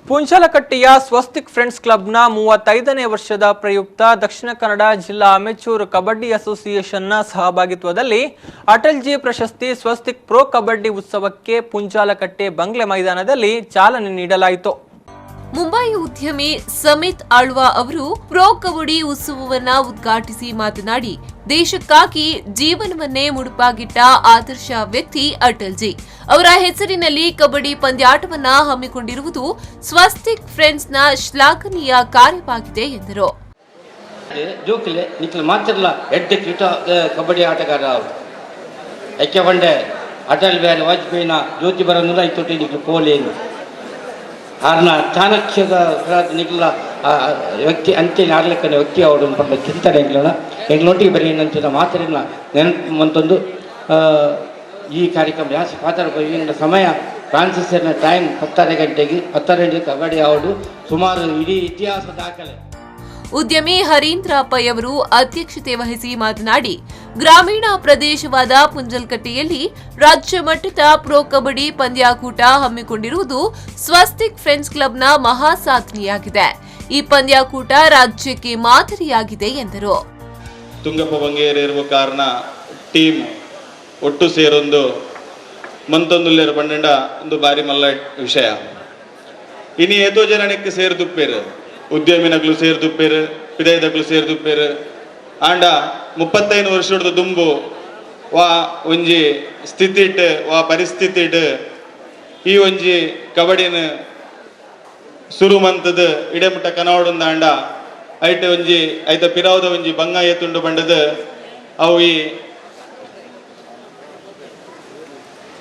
ಪುಂಚಲಕಟ್ಟೆಯ ಸ್ವಸ್ತಿಕ್ friends ಕ್ಲಬ್ನ 35ನೇ ವರ್ಷದ ಪ್ರಯುಕ್ತ ದಕ್ಷಿಣ ಕನ್ನಡ ಜಿಲ್ಲಾ ಅಮೆಚೂರ್ ಕಬಡ್ಡಿ ಅಸೋಸಿಯೇಷನ್ನ ಸಹಭಾಗಿತ್ವದಲ್ಲಿ ಅಟಲ್ಜಿ ಪ್ರಶಸ್ತಿ ಸ್ವಸ್ತಿಕ್ ಪ್ರೋ ಕಬಡ್ಡಿ ಉತ್ಸವಕ್ಕೆ ಪುಂಜಾಲಕಟ್ಟೆ ಬಂಗ್ಲೆ ಮೈದಾನದಲ್ಲಿ ಚಾಲನೆ ನೀಡಲಾಯಿತು. ಮುಂಬೈ ಉದ್ಯಮಿ ಸಮಿತ್ ಆಳ್ವಾ ಅವರು ಪ್ರೋ ಕಬಡ್ಡಿ ಉತ್ಸವವನ್ನ ಉದ್ಘಾಟಿಸಿ ಮಾತನಾಡಿ, ದೇಶಕ್ಕಾಗಿ ಜೀವನವನ್ನೇ ಮುಡುಪಾಗಿಟ್ಟ ಆದರ್ಶ ವ್ಯಕ್ತಿ ಅಟಲ್ಜಿ ಅವರ ಹೆಸರಿನಲ್ಲಿ ಕಬಡ್ಡಿ ಪಂದ್ಯಾಟವನ್ನ ಹಮ್ಮಿಕೊಂಡಿರುವುದು ಸ್ವಸ್ತಿಕ್ ಫ್ರೆಂಡ್ಸ್ನ ಶ್ಲಾಘನೀಯ ಕಾರ್ಯವಾಗಿದೆ ಎಂದರು. ಜೋಕುಲೆ, ನಿಕ್ಲು ಮಾತ್ರಲ್ಲ ಎಡ್ಡೆ ಕ್ರೀಟಾ ಕಬಡ್ಡಿ ಆಟಗಾರ ಅವರು. ಯಾಕೆ ಪಂಡೆ, ಅಟಲ್ ಬಿಹಾರಿ ವಾಜಪೇಯಿನ ಜ್ಯೋತಿ ಬರೋದಿಲ್ಲ ಇತ್ತೊಟ್ಟಿ ನಿಕ್ಲು ಪೋಲೇನು ಆರ್ನ ಚಾಣಕ್ಯದ ನಿಕ್ಲ ವ್ಯಕ್ತಿ ಅಂಚೆನೆ ಆರ್ಲೆಕ್ಕನೆ ವ್ಯಕ್ತಿ ಅವರು ಪಂಡ ಚಿಂತನೆ ಎಂಕ್ಲನ ಎಂಕ್ಲೊಟ್ಟಿಗೆ ಬರೀನಂಚಿನ ಮಾತೆರೆಗ್ಲ ನೆನಪು ಮಂತೊಂದು ಈ ಕಾರ್ಯಕ್ರಮ ಜಾಸ್ತಿ ಪಾತ್ರ. ಈಗಿನ ಸಮಯ ಫ್ರಾನ್ಸಿಸ್ ಟೈಮ್ 10:30 ಗಂಟೆಗೆ. 10:30 ಗಂಟೆಗೆ ಕಬಡ್ಡಿ ಆವಡು. ಸುಮಾರು ಇಡೀ ಇತಿಹಾಸ ದಾಖಲೆ. ಉದ್ಯಮಿ ಹರೀಂದ್ರ ಪೈ ಅವರು ಅಧ್ಯಕ್ಷತೆ ವಹಿಸಿ ಮಾತನಾಡಿ, ಗ್ರಾಮೀಣ ಪ್ರದೇಶವಾದ ಪುಂಜಲ್ಕಟ್ಟೆಯಲ್ಲಿ ರಾಜ್ಯ ಮಟ್ಟದ ಪ್ರೋ ಕಬಡ್ಡಿ ಪಂದ್ಯಾಕೂಟ ಹಮ್ಮಿಕೊಂಡಿರುವುದು ಸ್ವಸ್ತಿಕ್ ಫ್ರೆಂಡ್ಸ್ ಕ್ಲಬ್ನ ಮಹಾ ಸಾಧನೆಯಾಗಿದೆ. ಈ ಪಂದ್ಯಾಕೂಟ ರಾಜ್ಯಕ್ಕೆ ಮಾದರಿಯಾಗಿದೆ ಎಂದರು. ತುಂಗಪ್ಪ ಬಂಗೇರಿರುವ ಕಾರಣ ಟೀಮ್ ಒಟ್ಟು ಸೇರೊಂದು ಮಂತೊಂದುಲ್ಲೇರು ಪಂಡೆಂಡ ಒಂದು ಬಾರಿ ಮಲ್ಲ ವಿಷಯ. ಇನಿ ಏತೋ ಜನಕ್ಕೆ ಸೇರ್ದುಪ್ಪೇರು, ಉದ್ಯಮಿನಗ್ಲು ಸೇರ್ದುಪ್ಪೇರು, ಪಿದೈದಗ್ಲು ಸೇರ್ದುಪ್ಪೇರು. ಆಂಡ 35 ವರ್ಷದ ದುಂಬು ವಾ ಒಂಜಿ ಸ್ಥಿತಿಟ್, ವಾ ಪರಿಸ್ಥಿತಿಟ್ ಈ ಒಂಜಿ ಕಬಡ್ಡಿನ ಸುರು ಮಂತದ ಇಡೆಮುಟ್ಟ ಕನವಡುಂದಾಂಡ, ಐಟ್ ಒಂಜಿ ಐತ ಪಿರಾವದ ಒಂಜಿ ಬಂಗ ಏತುಂಡು ಪಂಡದ ಅವು ಈ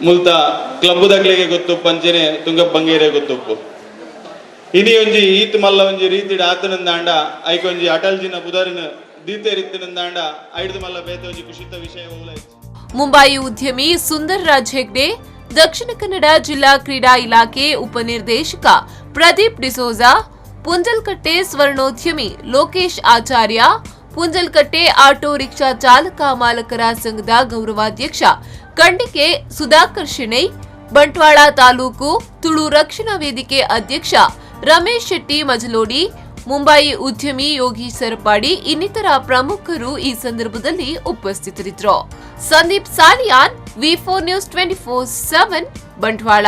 ಮುಲ್ತ ಕ್ಲಬ್ದಗ್ಲಿಗೆ ಗೊತ್ತು, ಪಂಚನೆ ತುಂಗ ಬಂಗೇರೆ ಗೊತ್ತುಪ್ಪು. ಇನಿ ಒಂಜಿ ಈತ್ ಮಲ್ಲ ಒಂಜಿ ರೀತಿಡ್ ಆತನಂದಾಂಡ, ಐಕೊಂಜಿ ಒಂಜಿ ಅಟಲ್ಜಿನ ಬುದರಿನ ದೀತೆ ರೀತಿನಂದಾಂಡ, ಐಡ್ದು ಮಲ್ಲ ಬೇತೆ ಒಂಜಿ ಖುಷಿತ ವಿಷಯ ಓಲ. ಮುಂಬೈ ಉದ್ಯಮಿ ಸುಂದರ್ ರಾಜ್ ಹೆಗ್ಡೆ, ದಕ್ಷಿಣ ಕನ್ನಡ ಜಿಲ್ಲಾ ಕ್ರೀಡಾ ಇಲಾಖೆ ಉಪನಿರ್ದೇಶಕ ಪ್ರದೀಪ್ ಡಿಸೋಜಾ, ಪುಂಜಲ್ಕಟ್ಟೆ ಸ್ವರ್ಣೋದ್ಯಮಿ ಲೋಕೇಶ್ ಆಚಾರ್ಯ, ಪುಂಜಲ್ಕಟ್ಟೆ ಆಟೋ ರಿಕ್ಷಾ ಚಾಲಕ ಮಾಲಕರ ಸಂಘದ ಗೌರವಾಧ್ಯಕ್ಷ ಕಂಡಿಕೆ ಸುಧಾಕರ್ ಶೆಣೈ, ಬಂಟ್ವಾಳ ತಾಲೂಕು ತುಳು ರಕ್ಷಣಾ ವೇದಿಕೆ ಅಧ್ಯಕ್ಷ ರಮೇಶ್ ಶೆಟ್ಟಿ ಮಜಲೋಡಿ, ಮುಂಬೈ ಉದ್ಯಮಿ ಯೋಗೀಶ್ ಸರಪಾಡಿ ಇನ್ನಿತರ ಪ್ರಮುಖರು ಈ ಸಂದರ್ಭದಲ್ಲಿ ಉಪಸ್ಥಿತರಿದ್ದರು. Sandeep Saliyan, V 4 news 24/7, Bantwal.